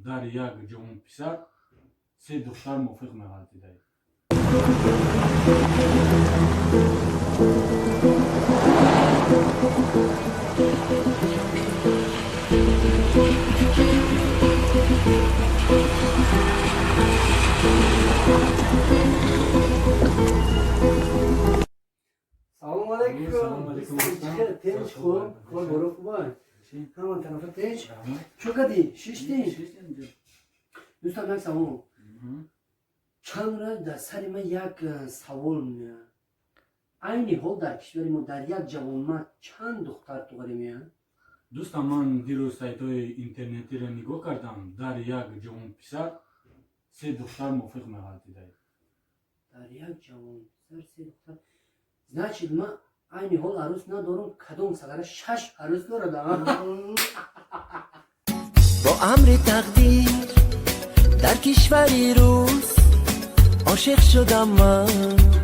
Дар як ҷавонписар се духтар мувофиқ меғалтидаед. Салом алейкум. Салом алейкум. Тинч, хуб, кор боро хубай? Ҳама тарафа тинч. Чӯ кардӣ, шиштӣ? Дӯстам, як савол. Чанд рӯз дар сари ман як савол меояд: айни ҳол дар кишвари мо дар як ҷавонмард чанд духтар туғарӣ меояд? Дӯстам, ман дирӯз сайтҳои интернетиро нигоҳ кардам. Дар як ҷавонписар се духтар мувофиқ меғалтидаед. Дар як ҷавонписар се духтар, значит, ман айни ҳол арӯс надорам. Кадом сагара шаш арӯс дорад? Бо амри тақдир дар кишвари рус ошиқ шудам ман.